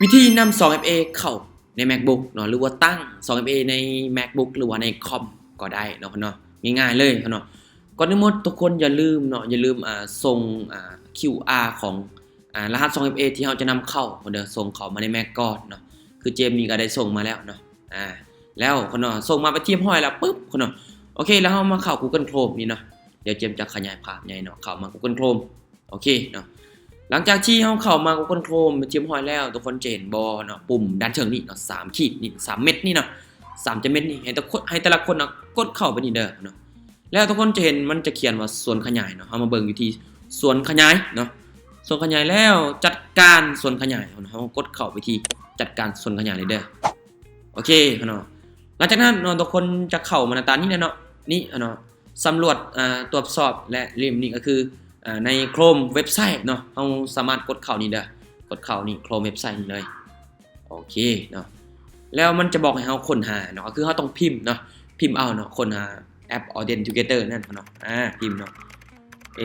ວິທີນຳສອງເອັຟເອເຂົ້າໃນ MacBook ເນາະ ຫຼືວ່າຕັ້ງສອງເອັຟເອໃນ MacBook ຫຼືວ່າໃນຄອມກໍໄດ້ເນາະ ເນາະ ງ່າຍໆເລີຍເນາະ. ກ່ອນອື່ນໝົດທຸກຄົນຢ່າລືມເນາະ ຢ່າລືມ ອ່າ ສົ່ງ ອ່າ ຄິວອາ ຂອງ ອ່າ ລະຫັດສອງເອັຟເອທີ່ເຮົາຈະນຳເຂົ້າເດີ ສົ່ງເຂົ້າມາໃນ Mac ກ່ອນເນາະ. ຄືເຈມນີ້ກໍໄດ້ສົ່ງມາແລ້ວເນາະ ອ່າ ແລ້ວເນາະ ສົ່ງມາເປັນທີ່ຮຽບຮ້ອຍແລ້ວປຶບເນາະ. ໂອເຄ ແລ້ວເຮົາມາເຂົ້າ Google Chrome ນີ້ເນາະ. ດຽວເຈມຈະຂະຫຍາຍພາບໃຫຍ່ເນາະ ເຂົ້າມາ Google Chrome ໂອເຄເນາະ. ຫຼັງຈາກທີ່ເຮົາເຂົ້າມາ Google Chrome ເປັນທີ່ຮຽບຮ້ອຍແລ້ວ ທຸກຄົນຈະເຫັນບໍ່ເນາະ ປຸ່ມດ້ານເທິງນີ້ເນາະ ສາມຂີດນີ້ ສາມເມັດນີ້ເນາະ ສາມຈະເມັດນີ້ ໃຫ້ແຕ່ ໃຫ້ແຕ່ລະຄົນເນາະ ກົດເຂົ້າໄປນີ້ເດີເນາະ. ແລ້ວທຸກຄົນຈະເຫັນມັນຈະຂຽນວ່າສ່ວນຂະຫຍາຍເນາະ. ເຮົາມາເບິ່ງຢູ່ທີ່ສ່ວນຂະຫຍາຍເນາະ ສ່ວນຂະຫຍາຍແລ້ວ ຈັດການສ່ວນຂະຫຍາຍເນາະ. ເຮົາກົດເຂົ້າໄປທີ່ຈັດການສ່ວນຂະຫຍາຍເລີຍເດີ. ໂອເຄເນາະ. ຫຼັງຈາກນັ້ນເນາະ ທຸກຄົນຈະເຂົ້າມາໜ້າຕານີ້ແຫຼະເນາະ ນີ້ເນາະ ສຳຫຼວດ ອ່າ ຕວດສອບ ແລະ ລິມນີ້ກໍຄື ອ່າ ໃນ Chrome ເວັບໄຊເນາະ. ເຮົາສາມາດກົດເຂົ້ານີ້ເດີ ກົດເຂົ້ານີ້ Chrome ເວັບໄຊນີ້ເລີຍ. ໂອເຄເນາະ. ແລ້ວມັນຈະບອກໃຫ້ເຮົາຄົ້ນຫາເນາະ ກໍຄືເຮົາຕ້ອງພິມເນາະ ພິມເອົາເນາະ ຄົ້ນຫາແອັບ Authenticator ນັ້ນເນາະ. ອ່າ ພິມເນາະ A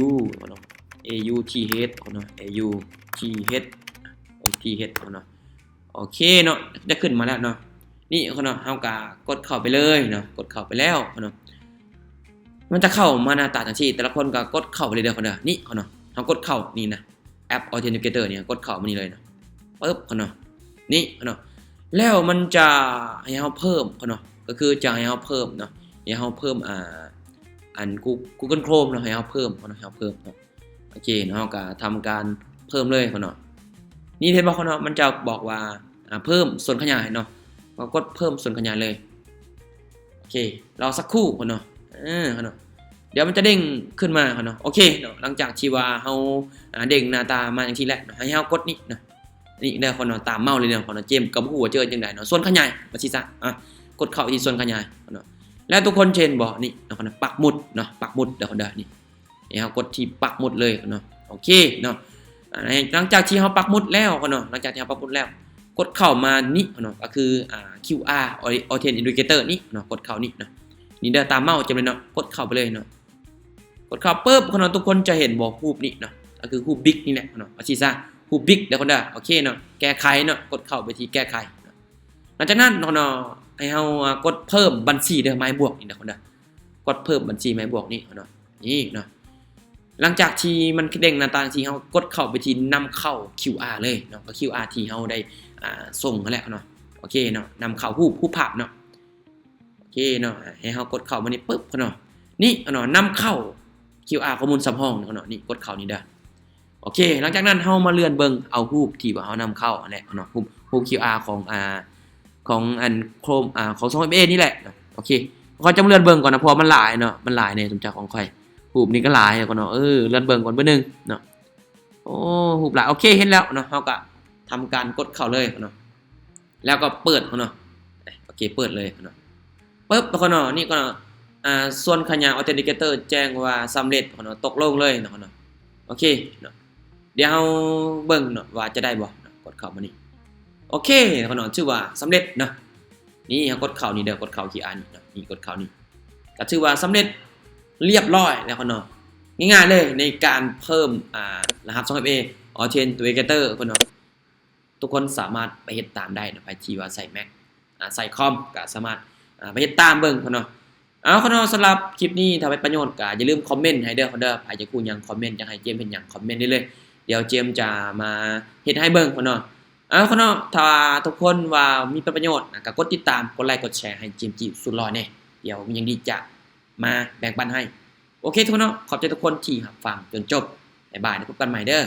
U ເນາະ A U T H ເນາະ A U T H T H ເນາະ. ໂອເຄເນາະ ໄດ້ຂຶ້ນມາແລ້ວເນາະ ນີ້ເນາະ. ເຮົາກໍກົດເຂົ້າໄປເລີຍເນາະ ກົດເຂົ້າໄປແລ້ວເນາະ ມັນຈະເຂົ້າມາໜ້າຕາຈັ່ງຊີ້ ແຕ່ລະຄົນກໍກົດເຂົ້າໄປເລີຍເດີເນາະ. ນີ້ເນາະ ເຮົາກົດເຂົ້ານີ້ນະ ແອັບ Authenticator ນີ້ ກົດເຂົ້າມານີ້ເລີຍເນາະ ປຶບເນາະ ນີ້ເນາະ. ແລ້ວມັນຈະໃຫ້ເຮົາເພີ່ມເນາະ ກໍຄືຈະໃຫ້ເຮົາເພີ່ມເນາະ ໃຫ້ເຮົາເພີ່ມ ອ່າ ອັນ Google Chrome ເນາະ ໃຫ້ເຮົາເພີ່ມເນາະ ໃຫ້ເຮົາເພີ່ມເນາະ. ໂອເຄເນາະ ເຮົາກໍທຳການເພີ່ມເລີຍເນາະ. ນີ້ເຫັນບໍ່ເນາະ ມັນຈະບອກວ່າ ອ່າ ເພີ່ມສ່ວນຂະຫຍາຍເນາະ ກໍກົດເພີ່ມສ່ວນຂະຫຍາຍເລີຍ. ໂອເຄ ລໍສັກຄູ່ເນາະ ເອີເນາະ ດຽວມັນຈະເດ້ງຂຶ້ນມາເນາະ. ໂອເຄເນາະ ຫຼັງຈາກທີ່ວ່າເຮົາ ອ່າ ເດ້ງໜ້າຕາມາຈັ່ງຊີ້ແລ້ວເນາະ ໃຫ້ເຮົາກົດນີ້ເນາະ ນີ້ເດີເນາະ ຕາມເມົາເລີຍເນາະ. ເນາະ ເຈມກໍບໍ່ຮູ້ວ່າຈະເອີ້ນຈັ່ງໃດເນາະ ສ່ວນຂະຫຍາຍວ່າຊີ້ຊະ ອ່າ ກົດເຂົ້າທີ່ສ່ວນຂະຫຍາຍເນາະ. ແລ້ວທຸກຄົນຈະເຫັນບໍ່ ນີ້ເນາະ ປັກໝຸດເນາະ ປັກໝຸດເດີເນາະ ນີ້ ໃຫ້ເຮົາກົດທີ່ປັກໝຸດເລີຍເນາະ. ໂອເຄເນາະ ອ່າ ຫຼັງຈາກທີ່ເຮົາປັກໝຸດແລ້ວເນາະ ຫຼັງຈາກທີ່ເຮົາປັກໝຸດແລ້ວ ກົດເຂົ້າມານີ້ເນາະ ກໍຄື ອ່າ ຄິວອາ Authenticator ນີ້ເນາະ ກົດເຂົ້ານີ້ເນາະ ນີ້ເດີ ຕາມເມົາຈະເປັນເນາະ ກົດເຂົ້າໄປເລີຍເນາະ. ກົດເຂົ້າປຶບເນາະ ທຸກຄົນຈະເຫັນບໍ່ ຮູບນີ້ເນາະ ກໍຄືຮູບບິກນີ້ແຫຼະເນາະ ວ່າຊີ້ຊະ ຮູບບິກເດີເນາະ. ໂອເຄເນາະ ແກ້ໄຂເນາະ ກົດເຂົ້າໄປທີ່ແກ້ໄຂເນາະ. ຫຼັງຈາກນັ້ນເນາະ ໃຫ້ເຮົາ ອ່າ ກົດເພີ່ມບັນຊີເດີ ໝາຍບວກນີ້ເດີ ກົດເພີ່ມບັນຊີໝາຍບວກນີ້ເນາະ ນີ້ເນາະ. ຫຼັງຈາກທີ່ມັນເດ້ງໜ້າຕ່າງ ທີ່ເຮົາກົດເຂົ້າໄປທີ່ນຳເຂົ້າຄິວອາເລີຍເນາະ ກໍຄິວອາທີ່ເຮົາໄດ້ ອ່າ ສົ່ງຫັ້ນແຫຼະເນາະ. ໂອເຄເນາະ ນຳເຂົ້າຮູບ ຮູບພາບເນາະ. ໂອເຄເນາະ ໃຫ້ເຮົາກົດເຂົ້າມານີ້ປຶບເນາະ ນີ້ເນາະ ນຳເຂົ້າຄິວອາ ຂໍ້ມູນສຳຮອງເນາະ ນີ້ ກົດເຂົ້ານີ້ເດີ. ໂອເຄ ຫຼັງຈາກນັ້ນເຮົາມາເລື່ອນເບິ່ງເອົາຮູບທີ່ວ່າເຮົານຳເຂົ້າຫັ້ນແຫຼະເນາະ ຮູບ ຮູບຄິວອາຂອງ ອ່າ ຂອງອັນ Chrome ອ່າ ຂອງຊ່ອງເອັຟເອນີ້ແຫຼະເນາະ. ໂອເຄ ຂ້ອຍຈະມາເລື່ອນເບິ່ງກ່ອນນະ ເພາະວ່າມັນຫຼາຍເນາະ ມັນຫຼາຍແດ່ ສົມຈາກຂອງຂ້ອຍ ຮູບນີ້ກໍຫຼາຍເນາະ. ເອີ ເລື່ອນເບິ່ງກ່ອນເບິ່ງໜຶ່ງເນາະ. ໂອ້ ຮູບຫຼາຍ ໂອເຄ ເຫັນແລ້ວເນາະ ເຮົາກໍທຳການກົດເຂົ້າເລີຍເນາະ ແລ້ວກໍເປີດເນາະ. ໂອເຄ ເປີດເລີຍເນາະ ປຶບເນາະ ນີ້ກໍ ອ່າ ສ່ວນຂະຫຍາຍ Authenticator ແຈ້ງວ່າສຳເລັດເນາະ ຕົກລົງເລີຍເນາະ. ໂອເຄເນາະ ດຽວເຮົາເບິ່ງເນາະວ່າຈະໄດ້ບໍ່ເນາະ ກົດເຂົ້າມານີ້. ໂອເຄເນາະ ຖືວ່າສຳເລັດເນາະ. ນີ້ເຮົາກົດເຂົ້ານີ້ເດີ ກົດເຂົ້າທີ່ອັນນີ້ເນາະ ນີ້ກົດເຂົ້ານີ້ ກໍຖືວ່າສຳເລັດລຽບຮ້ອຍແລ້ວເນາະ. ງ່າຍໆເລີຍໃນການເພີ່ມ ອ່າ ລະຫັດ ສອງເອັຟເອ Authenticator ເນາະ. ທຸກຄົນສາມາດໄປເຮັດຕາມໄດ້ເນາະ ໃຜທີ່ວ່າໃຊ້ Mac ອ່າ ໃຊ້ຄອມກໍສາມາດ ອ່າ ໄປເຮັດຕາມເບິ່ງເນາະ. ເອົາເນາະ ສຳລັບຄລິບນີ້ຖ້າເປັນປະໂຫຍດກໍຢ່າລືມຄອມເມັນໃຫ້ເດີເນາະ. ໃຜຢາກຮູ້ຫຍັງຄອມເມັນ ຢາກໃຫ້ເຈມເຮັດຫຍັງຄອມເມັນໄດ້ເລີຍ ດຽວເຈມຈະມາເຮັດໃຫ້ເບິ່ງເນາະ. ເອົາເນາະ ຖ້າທຸກຄົນວ່າມີເປັນປະໂຫຍດກໍກົດຕິດຕາມ ກົດໄລ ກົດແຊໃຫ້ເຈມຈີ້ສູນຮ້ອຍແດ່ ດຽວມີຫຍັງດີຈະມາແບ່ງປັນໃຫ້. ໂອເຄທຸກຄົນເນາະ ຂອບໃຈທຸກຄົນທີ່ຮັບຟັງຈົນຈົບ. ບາຍບາຍ ແລ້ວພົບກັນໃໝ່ເດີ.